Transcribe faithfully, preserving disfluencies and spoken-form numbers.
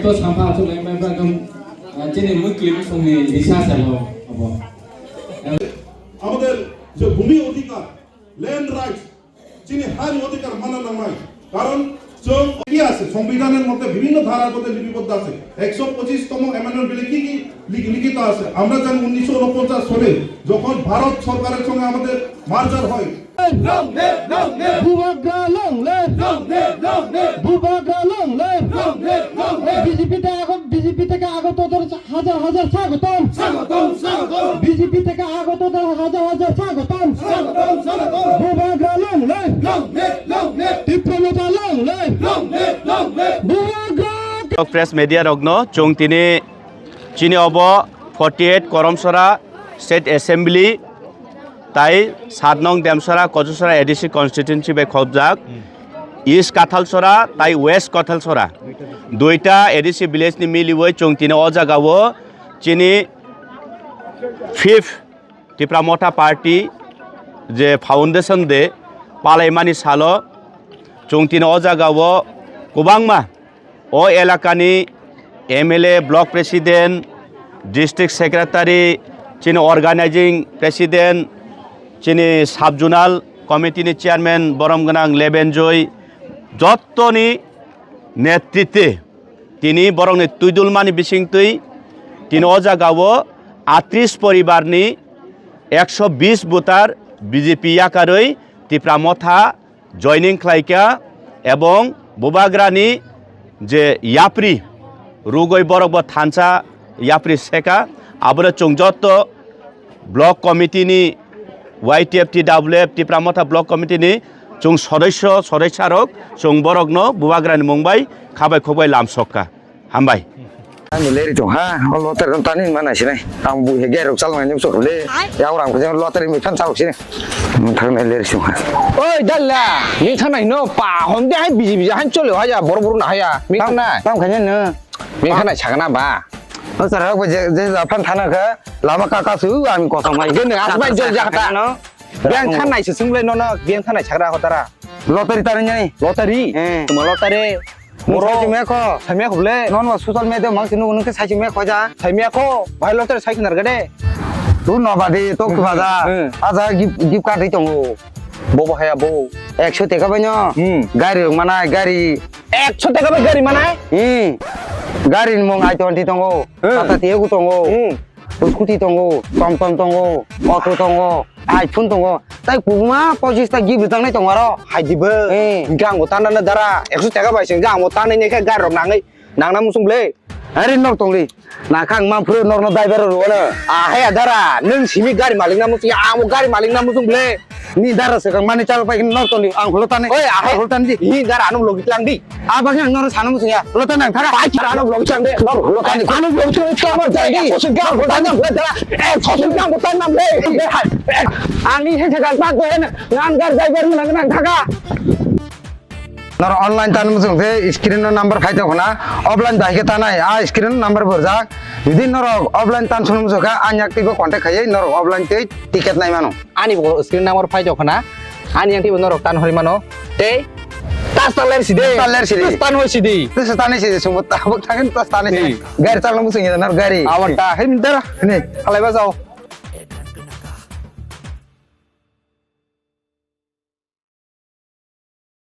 To sampha achuk lai mai ba gam, ah, chini mukli musung ni risa sa lo abo. আমাদের যে ভূমি অধিকার, land rights, চিনি হার অধিকার মানা নামাই। কারণ চোখ কি আছে, সংবিধানের মধ্যে বিভিন্ন ধারার মধ্যে লিপিবদ্ধ আছে। একশো পঁচিশতম অ্যামেন্ডমেন্ট বিলে কি কি লিখি-, লিখিত আছে? আমরা জানি উনিশশো ঊনপঞ্চাশ সালে যখন ভারত সরকারের সঙ্গে আমাদের মার্জার হয়, Long live, long live, Bubagra long live! Long live, long live, Bubagra long live! Long live, long live, BJP তে আগত, বিজেপি থেকে আগত তোদের হাজার হাজার স্বাগতম। স্বাগতম, স্বাগতম। বিজেপি থেকে আগত তোদের হাজার হাজার স্বাগতম। স্বাগতম, স্বাগতম। Bubagra long live! Long live, long live, Tipra Motha long live! Long live, long live, Bubagra! Press media rokno chwng tini chini obo forty eight Koromsora State Assembly tai sat nong Demsora, Kochusora A D C constituency bai khobjak. East Kathalsora tai West Kathalsora. Duita A D C village ni miliwi chwng tini o jaga o chini fifth Tipra Motha Party je foundation day palaimani salo chwng tini o jaga o kwbangma o elakani M L A, block president, district secretary, chini organizing president, chini sub zonal committee ni chairman borom gwnang Lebenjoy, jottoni netritwe tini borokni twidulmani bisingtwi tini o jaga o atris poribar ni ekso bis voter B J P yakarwi Tipra Motha joining khlaikha ebong Bubagrani je yapri rugoi borok bo thansa yapri seka, abono chwng jotto block committee ni Y T F T W F Tipra Motha block committee ni chwng sodosyo sodosyarok chwng borokno Bubagrani mung bai khabai khokbai lamsokha. Hambai. Ani leri tong ha, o lottery no tani mana sini. Ang bu he gerok chal ngai nyok le. Ya orang ko lottery mi kan chal sini. Thang nai leri tong ha. Oi dalla, mi thang nai no pa hon de hai biji biji han chole ha ya bor bor na ha ya. Mi thang nai. Tam khanya no. Mi thang nai sagana ba. O sara ko je je ja phan thana kha lama ka ka su ang ko samai. Gene asbai jol ja kata. Biang thang nai se sung le no no, biang thang nai sagra hotara. Lottery tani nai. Lottery? Eh. Tuma lottery. Boro. Sachi meko. Samya khuble. Non wa social media mang sinu nung ke sachi meko ja. Samya ko, bhai lottery sai khnar gade. Tu no badi to khba ja. Hmm. Aja gift, gift card ri tongo. Bobo haya bo. Ekso teka bai no. Hmm. Gari rok manai, gari. Ekso teka bai gari manai? Hmm. Gari ni mung I twenty tongo. Hmm. Tata Tiago tongo. Hmm. Scooty tongo, TomTom tongo, auto tongo, iPhone tongo. Tai kubuma pochis ta gift tangnai tongo aro. Hai dibo. Eh. Hingke ang bo tanna dara. Ekso taka bai sing ang bo tanai ne khe gari rok nangai. Nangna musung ble. Are nok tongli. Na khang ma phuru nok no driver ro na. Ah, hai dara. Nung simi gari malik na musung ya. Ang bo gari malik na musung ble. Ni dara se kang mani chal pai nok tongli. Ang hulo tani. Oi, ah, hai. Hulo tani di. Ni dara anu logi tlang di. Abang yang noro sana musuh ya. Lo tenang, thara. Pai, thara, ano vlog chang de. Noro, lo tani. Ano vlog chang de. Kamu jadi. Aku sudah bertanya, bertanya. Eh, kau sudah bertanya, eh. Ani he jaga pat ko na. Ngan gar jai gar nang nang thaga. Noro online tan musuh se screen no number phai to khona. Offline dai ke tanai. A screen no number borjak. Jodi noro offline tan sunu musuh ka anyak tigo contact khai noro offline tei ticket nai mano. Ani bo screen number phai to khona. Ani yang tibo norok tan hori mano. Tei tas tan ler sidi. Tas tan ler sidi. Tas tan hoi sidi. Tas tan sidi. Sumut tabuk tangin tas tan sidi. Ni. Gari chal nang musuh ngi nar gari. Awak ta. Hei mintar. Ni. Halai ba jao.